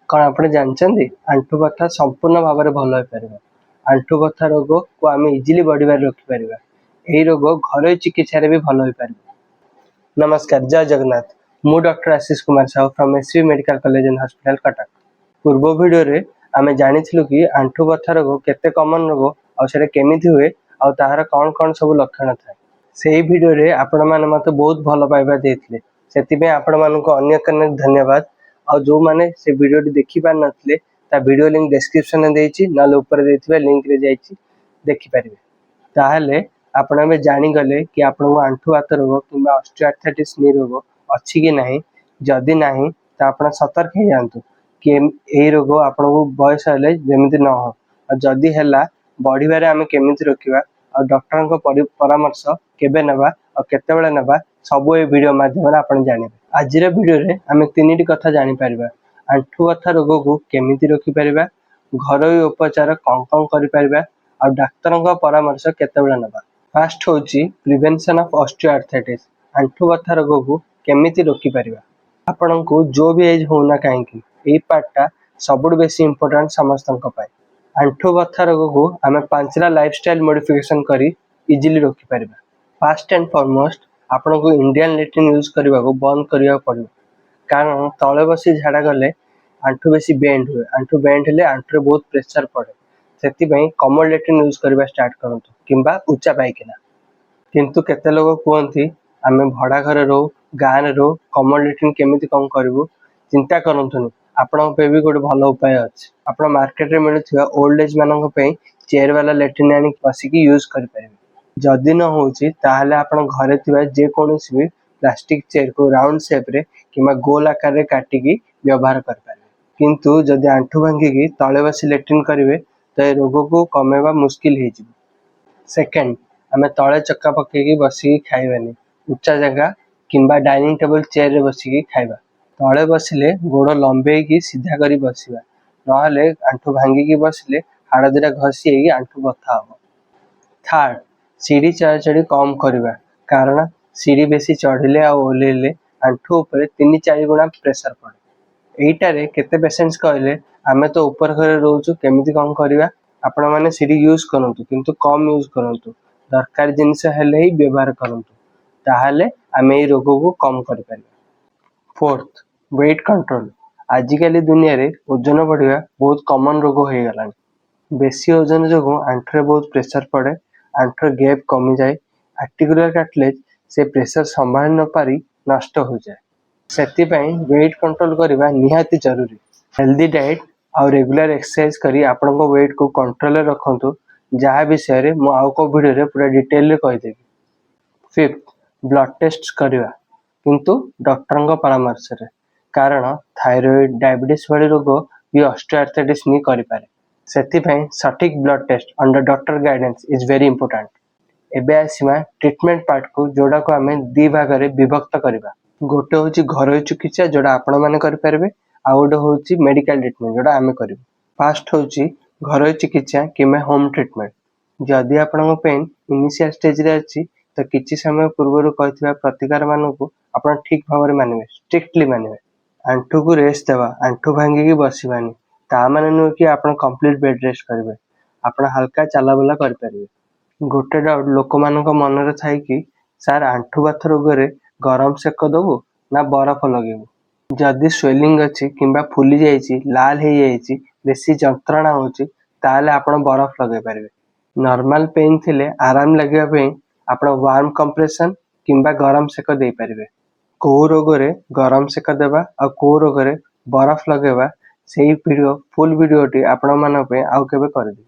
କ'ଣ ଆପଣ ଜାଣିଛନ୍ତି, ଆଣ୍ଠୁ ବଥା ସମ୍ପୂର୍ଣ୍ଣ ଭାବରେ ଭଲ ହୋଇପାରିବ? ଆଣ୍ଠୁ ବଥା ରୋଗକୁ ଆମେ ଇଜିଲି ବଢ଼ିବାରେ ରୋକିପାରିବା। ଏହି ରୋଗ ଘରୋଇ ଚିକିତ୍ସାରେ ବି ଭଲ ହୋଇପାରିବ। ନମସ୍କାର, ଜୟ ଜଗନ୍ନାଥ। ମୁଁ doctor Ashish Kumar Sahu from SCB medical college and hospital, Cuttack. ପୂର୍ବ ଭିଡ଼ିଓରେ ଆମେ ଜାଣିଥିଲୁ କି ଆଣ୍ଠୁ ବଥା ରୋଗ କେତେ କମନ୍ ରୋଗ ଆଉ ସେଇଟା କେମିତି ହୁଏ ଆଉ ତାହାର କ'ଣ କ'ଣ ସବୁ ଲକ୍ଷଣ ଥାଏ। ସେଇ ଭିଡ଼ିଓରେ ଆପଣମାନେ ମୋତେ ବହୁତ ଭଲ ପାଇବା ଦେଇଥିଲେ। ସେଥିପାଇଁ ଆପଣମାନଙ୍କୁ ଅନେକ ଅନେକ ଧନ୍ୟବାଦ। ଆଉ ଯେଉଁମାନେ ସେ ଭିଡ଼ିଓଟି ଦେଖିପାରିନଥିଲେ, ତା ଭିଡ଼ିଓ ଲିଙ୍କ ଡେସ୍କ୍ରିପସନରେ ଦେଇଛି, ନହେଲେ ଉପରେ ଦେଇଥିବା ଲିଙ୍କରେ ଯାଇଛି ଦେଖିପାରିବେ। ତାହେଲେ ଆପଣ ଏବେ ଜାଣିଗଲେ କି ଆପଣଙ୍କୁ ଆଣ୍ଠୁବାତ ରୋଗ କିମ୍ବା ଅଷ୍ଟିଓଆର୍ଥ୍ରାଇଟିସ୍ ନି ରୋଗ ଅଛି କି ନାହିଁ। ଯଦି ନାହିଁ, ତ ଆପଣ ସତର୍କ ହେଇଯାଆନ୍ତୁ କି ଏଇ ରୋଗ ଆପଣଙ୍କୁ ବୟସ ହେଲେ ଯେମିତି ନ ହଉ। ଆଉ ଯଦି ହେଲା, ବଢ଼ିବାରେ ଆମେ କେମିତି ରୋକିବା ଆଉ ଡକ୍ଟରଙ୍କ ପରାମର୍ଶ କେବେ ନେବା ଆଉ କେତେବେଳେ ନେବା, ସବୁ ଏଇ ଭିଡ଼ିଓ ମାଧ୍ୟମରେ ଆପଣ ଜାଣିବେ। ଆଜିର ଭିଡ଼ିଓରେ ଆମେ ତିନିଟି କଥା ଜାଣିପାରିବା: ଆଣ୍ଠୁ ବଥା ରୋଗକୁ କେମିତି ରୋକିପାରିବା, ଘରୋଇ ଉପଚାର କ'ଣ କ'ଣ କରିପାରିବା ଆଉ ଡାକ୍ତରଙ୍କ ପରାମର୍ଶ କେତେବେଳେ ନେବା। ଫାଷ୍ଟ ହେଉଛି ପ୍ରିଭେନ୍ସନ୍ ଅଫ୍ ଅଷ୍ଟିଓଆର୍ଥ୍ରାଇଟିସ୍। ଆଣ୍ଠୁ ବଥା ରୋଗକୁ କେମିତି ରୋକିପାରିବା? ଆପଣଙ୍କୁ ଯେଉଁ ବି ଏଜ୍ ହଉନା କାହିଁକି, ଏଇ ପାର୍ଟଟା ସବୁଠୁ ବେଶୀ ଇମ୍ପୋର୍ଟାଣ୍ଟ ସମସ୍ତଙ୍କ ପାଇଁ। ଆଣ୍ଠୁ ବଥା ରୋଗକୁ ଆମେ ପାଞ୍ଚଟା ଲାଇଫଷ୍ଟାଇଲ ମୋଡିଫିକେସନ କରି ଇଜିଲି ରୋକିପାରିବା। ଫାଷ୍ଟ ଆଣ୍ଡ ଫରମୋଷ୍ଟ, ଆପଣଙ୍କୁ ଇଣ୍ଡିଆନ୍ ଲାଟ୍ରିନ୍ ୟୁଜ୍ କରିବାକୁ ବନ୍ଦ କରିବାକୁ ପଡ଼ିବ। କାରଣ ତଳେ ବସି ଝାଡ଼ା ଗଲେ ଆଣ୍ଠୁ ବେଶୀ ବେଣ୍ଡ ହୁଏ। ଆଣ୍ଠୁ ବେଣ୍ଡ ହେଲେ ଆଣ୍ଠୁରେ ବହୁତ ପ୍ରେସର ପଡ଼େ। ସେଥିପାଇଁ କମୋଡ ଲାଟ୍ରିନ୍ ୟୁଜ୍ କରିବା ଷ୍ଟାର୍ଟ କରନ୍ତୁ କିମ୍ବା ଉଚ୍ଚା ପାଇଖାନା। କିନ୍ତୁ କେତେ ଲୋକ କୁହନ୍ତି, ଆମେ ଭଡ଼ା ଘରେ ରହୁ, ଗାଁରେ ରହୁ, କମୋଡ ଲାଟ୍ରିନ୍ କେମିତି କ'ଣ କରିବୁ? ଚିନ୍ତା କରନ୍ତୁନି, ଆପଣଙ୍କ ପାଇଁ ବି ଗୋଟେ ଭଲ ଉପାୟ ଅଛି। ଆପଣ ମାର୍କେଟରେ ମିଳୁଥିବା ଓଲ୍ଡ ଏଜ୍ ମାନଙ୍କ ପାଇଁ ଚେୟାର ବାଲା ଲାଟ୍ରିନ୍ ଆଣି ବସିକି ୟୁଜ୍ କରିପାରିବେ। ଯଦି ନ ହେଉଛି, ତାହେଲେ ଆପଣ ଘରେ ଥିବା ଯେକୌଣସି ବି ପ୍ଲାଷ୍ଟିକ ଚେୟାରକୁ ରାଉଣ୍ଡ ସେପ୍ରେ କିମ୍ବା ଗୋଲ ଆକାରରେ କାଟିକି ବ୍ୟବହାର କରିପାରିବେ। କିନ୍ତୁ ଯଦି ଆଣ୍ଠୁ ଭାଙ୍ଗିକି ତଳେ ବସି ଲାଟ୍ରିନ୍ କରିବେ, ତ ଏ ରୋଗକୁ କମେଇବା ମୁସ୍କିଲ ହେଇଯିବ। ସେକେଣ୍ଡ, ଆମେ ତଳେ ଚକା ପକେଇକି ବସିକି ଖାଇବାନି। ଉଚ୍ଚା ଜାଗା କିମ୍ବା ଡାଇନିଂ ଟେବୁଲ ଚେୟାରରେ ବସିକି ଖାଇବା। ତଳେ ବସିଲେ ଗୋଡ଼ ଲମ୍ବେଇକି ସିଧା କରି ବସିବା, ନହେଲେ ଆଣ୍ଠୁ ଭାଙ୍ଗିକି ବସିଲେ ହାଡ଼ ଦିଟା ଘଷି ହେଇକି ଆଣ୍ଠୁ ବଥା ହବ। ଥାର୍ଡ, ସିଢ଼ି ଚଢ଼ାଚଢ଼ି କମ୍ କରିବା। କାରଣ ସିଢ଼ି ବେଶୀ ଚଢ଼ିଲେ ଆଉ ଓହ୍ଲେଇଲେ ଆଣ୍ଠୁ ଉପରେ 3-4 ଗୁଣା ପ୍ରେସର ପଡ଼େ। ଏଇଟାରେ କେତେ ପେସେଣ୍ଟସ୍ କହିଲେ, ଆମେ ତ ଉପର ଘରେ ରହୁଛୁ, କେମିତି କ'ଣ କରିବା? ଆପଣମାନେ ସିଢ଼ି ୟୁଜ୍ କରନ୍ତୁ, କିନ୍ତୁ କମ୍ ୟୁଜ୍ କରନ୍ତୁ। ଦରକାର ଜିନିଷ ହେଲେ ହିଁ ବ୍ୟବହାର କରନ୍ତୁ। ତାହେଲେ ଆମେ ଏଇ ରୋଗକୁ କମ୍ କରିପାରିବା। Fourth, weight control. ଆଜିକାଲି ଦୁନିଆରେ ଓଜନ ବଢ଼ିବା ବହୁତ କମନ୍ ରୋଗ ହେଇଗଲାଣି। ବେଶୀ ଓଜନ ଯୋଗୁଁ ଆଣ୍ଠୁରେ ବହୁତ ପ୍ରେସର ପଡ଼େ। ଆଣ୍ଠୁର ଗ୍ୟାପ୍ କମିଯାଏ। ଆର୍ଟିକୁଲାର କାର୍ଟିଲେଜ ସେ ପ୍ରେସର ସମ୍ଭାଳି ନ ପାରି ନଷ୍ଟ ହୋଇଯାଏ। ସେଥିପାଇଁ ୱେଟ୍ କଣ୍ଟ୍ରୋଲ କରିବା ନିହାତି ଜରୁରୀ। ହେଲ୍ଦି ଡାଏଟ୍ ଆଉ ରେଗୁଲାର ଏକ୍ସରସାଇଜ କରି ଆପଣଙ୍କ ୱେଟ୍କୁ କଣ୍ଟ୍ରୋଲରେ ରଖନ୍ତୁ, ଯାହା ବିଷୟରେ ମୁଁ ଆଉ କୋଉ ଭିଡ଼ିଓରେ ପୁରା ଡିଟେଲରେ କହିଦେବି। ଫିଫ୍ଥ, ବ୍ଲଡ ଟେଷ୍ଟ କରିବା, କିନ୍ତୁ ଡକ୍ଟରଙ୍କ ପରାମର୍ଶରେ। କାରଣ ଥାଇରଏଡ, ଡାଇବେଟିସ୍ ଭଳି ରୋଗ ବି ଅଷ୍ଟିଓଆର୍ଥ୍ରାଇଟିସ୍ ନି କରିପାରେ। ସେଥିପାଇଁ ସଠିକ blood test under doctor guidance is very important. ଏବେ ଆସିବା ଟ୍ରିଟମେଣ୍ଟ ପାର୍ଟକୁ, ଯୋଉଟାକୁ ଆମେ ଦି ଭାଗରେ ବିଭକ୍ତ କରିବା। ଗୋଟେ ହେଉଛି ଘରୋଇ ଚିକିତ୍ସା, ଯୋଉଟା ଆପଣମାନେ କରିପାରିବେ, ଆଉ ଗୋଟେ ହେଉଛି ମେଡିକାଲ ଟ୍ରିଟମେଣ୍ଟ, ଯୋଉଟା ଆମେ କରିବୁ। ଫାଷ୍ଟ ହେଉଛି ଘରୋଇ ଚିକିତ୍ସା କିମ୍ବା ହୋମ୍ ଟ୍ରିଟମେଣ୍ଟ। ଯଦି ଆପଣଙ୍କ ପେନ୍ ଇନିସିଆଲ ଷ୍ଟେଜରେ ଅଛି, ତ କିଛି ସମୟ ପୂର୍ବରୁ କହିଥିବା ପ୍ରତିକାର ମାନଙ୍କୁ ଆପଣ ଠିକ ଭାବରେ ମାନିବେ, ଷ୍ଟ୍ରିକ୍ଟଲି ମାନିବେ। ଆଣ୍ଠୁକୁ ରେଷ୍ଟ ଦେବା, ଆଣ୍ଠୁ ଭାଙ୍ଗିକି ବସିବାନି। ତା ମାନେ ନୁହେଁ କି ଆପଣ କମ୍ପ୍ଲିଟ ବେଡ୍ ରେଷ୍ଟ କରିବେ। ଆପଣ ହାଲକା ଚାଲାବୁଲା କରିପାରିବେ। ଗୋଟେ ଡାଉଟ୍ ଲୋକମାନଙ୍କ ମନରେ ଥାଏ କି, ସାର୍, ଆଣ୍ଠୁବାତ ରୋଗରେ ଗରମ ସେକ ଦବୁ ନା ବରଫ ଲଗେଇବୁ? ଯଦି ସ୍ୱେଲିଂ ଅଛି କିମ୍ବା ଫୁଲି ଯାଇଛି, ଲାଲ ହେଇଯାଇଛି, ବେଶୀ ଯନ୍ତ୍ରଣା ହେଉଛି, ତାହେଲେ ଆପଣ ବରଫ ଲଗେଇ ପାରିବେ। ନର୍ମାଲ ପେନ୍ ଥିଲେ ଆରାମ ଲାଗିବା ପାଇଁ ଆପଣ ୱାର୍ମ କମ୍ପ୍ରେସନ କିମ୍ବା ଗରମ ସେକ ଦେଇପାରିବେ। କୋଉ ରୋଗରେ ଗରମ ସେକ ଦେବା ଆଉ କୋଉ ରୋଗରେ ବରଫ ଲଗେଇବା, ସେଇ ଭିଡ଼ିଓ, ଫୁଲ୍ ଭିଡ଼ିଓଟି ଆପଣମାନଙ୍କ ପାଇଁ ଆଉ କେବେ କରିଦେବି।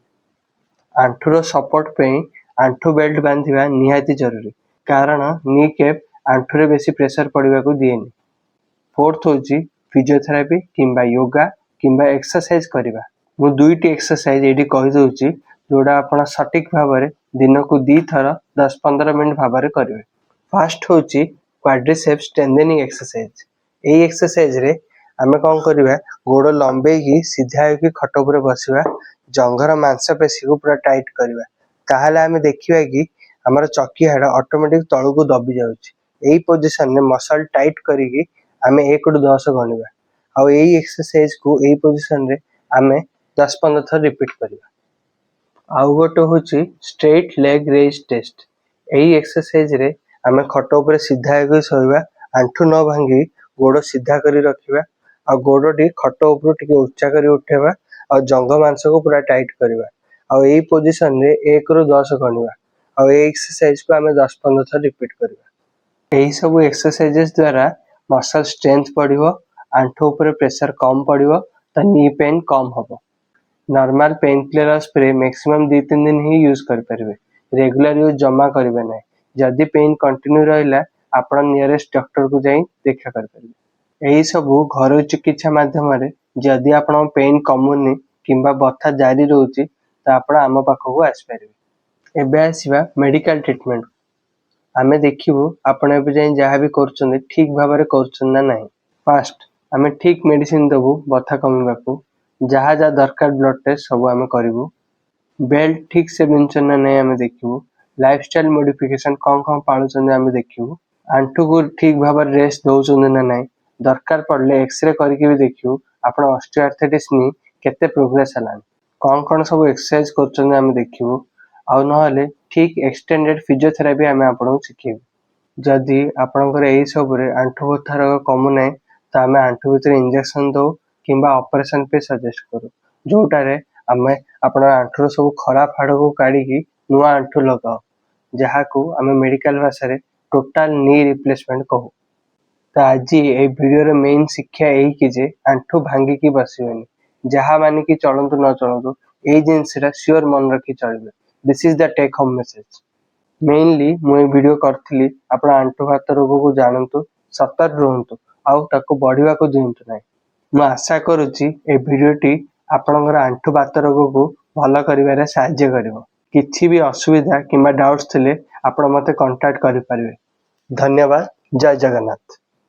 ଆଣ୍ଠୁର ସପୋର୍ଟ ପାଇଁ ଆଣ୍ଠୁ ବେଲ୍ଟ ବାନ୍ଧିବା ନିହାତି ଜରୁରୀ, କାରଣ ନି କ୍ୟାପ୍ ଆଣ୍ଠୁରେ ବେଶୀ ପ୍ରେସର ପଡ଼ିବାକୁ ଦିଏନି। ଫୋର୍ଥ ହେଉଛି ଫିଜିଓଥେରାପି କିମ୍ବା ୟୋଗା କିମ୍ବା ଏକ୍ସରସାଇଜ କରିବା। ମୁଁ ଦୁଇଟି ଏକ୍ସରସାଇଜ ଏଇଠି କହିଦେଉଛି, ଯୋଉଟା ଆପଣ ସଠିକ ଭାବରେ ଦିନକୁ 2 ଥର 10-15 ମିନିଟ ଭାବରେ କରିବେ। ଫାଷ୍ଟ ହେଉଛି କ୍ୱାଡ୍ରିସେପ୍ ଷ୍ଟ୍ରେନ୍ଥେନିଂ ଏକ୍ସରସାଇଜ। ଏଇ ଏକ୍ସରସାଇଜରେ ଆମେ କ'ଣ କରିବା? ଗୋଡ଼ ଲମ୍ବେଇକି ସିଧା ହେଇକି ଖଟ ଉପରେ ବସିବା। ଜଙ୍ଘର ମାଂସପେଶୀକୁ ପୁରା ଟାଇଟ୍ କରିବା। ତାହେଲେ ଆମେ ଦେଖିବା କି ଆମର ଚକି ହାଡ଼ ଅଟୋମେଟିକ ତଳକୁ ଦବି ଯାଉଛି। ଏଇ ପୋଜିସନରେ ମସଲ ଟାଇଟ୍ କରିକି ଆମେ 1ରୁ 10 ଗଣିବା। ଆଉ ଏଇ ଏକ୍ସରସାଇଜକୁ ଏଇ ପୋଜିସନରେ ଆମେ 10-15 ଥର ରିପିଟ୍ କରିବା। ଆଉ ଗୋଟେ ହେଉଛି ଷ୍ଟ୍ରେଟ୍ ଲେଗ୍ ରେଜ୍ ଟେଷ୍ଟ। ଏଇ ଏକ୍ସରସାଇଜରେ ଆମେ ଖଟ ଉପରେ ସିଧା ହେଇକି ଶୋଇବା, ଆଣ୍ଠୁ ନ ଭାଙ୍ଗି ଗୋଡ଼ ସିଧା କରି ରଖିବା ଆଉ ଗୋଡ଼ଟି ଖଟ ଉପରୁ ଟିକେ ଉଚ୍ଚା କରି ଉଠେଇବା ଆଉ ଜଙ୍ଘ ମାଂସକୁ ପୁରା ଟାଇଟ୍ କରିବା ଆଉ ଏଇ ପୋଜିସନରେ 1ରୁ 10 ଗଣିବା ଆଉ ଏଇ ଏକ୍ସରସାଇଜକୁ ଆମେ 10-15 ଥର ରିପିଟ୍ କରିବା। ଏହି ସବୁ ଏକ୍ସରସାଇଜେସ୍ ଦ୍ୱାରା ମସଲ୍ ଷ୍ଟ୍ରେନ୍ଥ ବଢ଼ିବ, ଆଣ୍ଠୁ ଉପରେ ପ୍ରେସର କମ୍ ପଡ଼ିବ, ତ ନି ପେନ୍ କମ୍ ହେବ। Normal pain killer spray maximum 2-3 ଦିନ ହିଁ ୟୁଜ୍ କରିପାରିବେ। ରେଗୁଲାର ୟୁଜ୍ ଜମା କରିବେ ନାହିଁ। ଯଦି ପେନ୍ କଣ୍ଟିନ୍ୟୁ ରହିଲା, ଆପଣ ନିୟରେଷ୍ଟ ଡକ୍ଟରକୁ ଯାଇ ଦେଖା କରିପାରିବେ। ଏହି ସବୁ ଘରୋଇ ଚିକିତ୍ସା ମାଧ୍ୟମରେ ଯଦି ଆପଣଙ୍କ ପେନ୍ କମୁନି କିମ୍ବା ବଥା ଜାରି ରହୁଛି, ତ ଆପଣ ଆମ ପାଖକୁ ଆସିପାରିବେ। ଏବେ ଆସିବା ମେଡ଼ିକାଲ ଟ୍ରିଟମେଣ୍ଟ। ଆମେ ଦେଖିବୁ ଆପଣ ଏବେ ଯାଇ ଯାହା ବି କରୁଛନ୍ତି, ଠିକ୍ ଭାବରେ କରୁଛନ୍ତି ନା ନାହିଁ। ଫାଷ୍ଟ ଆମେ ଠିକ୍ ମେଡ଼ିସିନ ଦେବୁ ବଥା କମିବାକୁ। ଯାହା ଯାହା ଦରକାର, ବ୍ଲଡ୍ ଟେଷ୍ଟ ସବୁ ଆମେ କରିବୁ। ବେଲ୍ଟ ଠିକ୍ ସେ ପିନ୍ଧୁଛନ୍ତି ନା ନାହିଁ ଆମେ ଦେଖିବୁ। ଲାଇଫଷ୍ଟାଇଲ ମୋଡିଫିକେସନ କ'ଣ କ'ଣ ପାଳୁଛନ୍ତି ଆମେ ଦେଖିବୁ। ଆଣ୍ଠୁକୁ ଠିକ୍ ଭାବରେ ରେଷ୍ଟ ଦେଉଛନ୍ତି ନା ନାହିଁ। ଦରକାର ପଡ଼ିଲେ ଏକ୍ସରେ କରିକି ବି ଦେଖିବୁ ଆପଣ ଅଷ୍ଟିଓଆର୍ଥ୍ରାଇଟିସ୍ ନି କେତେ ପ୍ରୋଗ୍ରେସ୍ ହେଲାଣି। କ'ଣ କ'ଣ ସବୁ ଏକ୍ସରସାଇଜ କରୁଛନ୍ତି ଆମେ ଦେଖିବୁ। ଆଉ ନହେଲେ ଠିକ୍ ଏକ୍ସଟେଣ୍ଡେଡ୍ ଫିଜିଓଥେରାପି ଆମେ ଆପଣଙ୍କୁ ଶିଖେଇବୁ। ଯଦି ଆପଣଙ୍କର ଏଇ ସବୁରେ ଆଣ୍ଠୁ ବଥା ରୋଗ କମୁନାହିଁ, ତ ଆମେ ଆଣ୍ଠୁ ଭିତରେ ଇଞ୍ଜେକ୍ସନ ଦେଉ କିମ୍ବା ଅପରେସନ ପାଇଁ ସଜେଷ୍ଟ କରୁ, ଯୋଉଟାରେ ଆମେ ଆପଣଙ୍କ ଆଣ୍ଠୁର ସବୁ ଖରାପ ହାଡ଼କୁ କାଢ଼ିକି ନୂଆ ଆଣ୍ଠୁ ଲଗାଉ, ଯାହାକୁ ଆମେ ମେଡ଼ିକାଲ ଭାଷାରେ ଟୋଟାଲ ନି ରିପ୍ଲେସମେଣ୍ଟ କହୁ। ତ ଆଜି ଏଇ ଭିଡ଼ିଓର ମେନ୍ ଶିକ୍ଷା ଏଇକି ଯେ ଆଣ୍ଠୁ ଭାଙ୍ଗିକି ବସିବେନି। ଯାହା ମାନିକି ଚଳନ୍ତୁ ନ ଚଳନ୍ତୁ, ଏଇ ଜିନିଷଟା ସିଓର ମନେ ରଖି ଚଳିବେ। This is the take home message. Mainly ମୁଁ ଏଇ ଭିଡ଼ିଓ କରିଥିଲି, ଆପଣ ଆଣ୍ଠୁ ବାତ ରୋଗକୁ ଜାଣନ୍ତୁ, ସତର୍କ ରୁହନ୍ତୁ ଆଉ ତାକୁ ବଢ଼ିବାକୁ ଦିଅନ୍ତୁ ନାହିଁ। ମୁଁ ଆଶା କରୁଛି ଏ ଭିଡ଼ିଓଟି ଆପଣଙ୍କର ଆଣ୍ଠୁ ବାତ ରୋଗକୁ ଭଲ କରିବାରେ ସାହାଯ୍ୟ କରିବ। କିଛି ବି ଅସୁବିଧା କିମ୍ବା ଡାଉଟ୍ସ ଥିଲେ ଆପଣ ମୋତେ କଣ୍ଟାକ୍ଟ କରିପାରିବେ। ଧନ୍ୟବାଦ। ଜୟ ଜଗନ୍ନାଥ।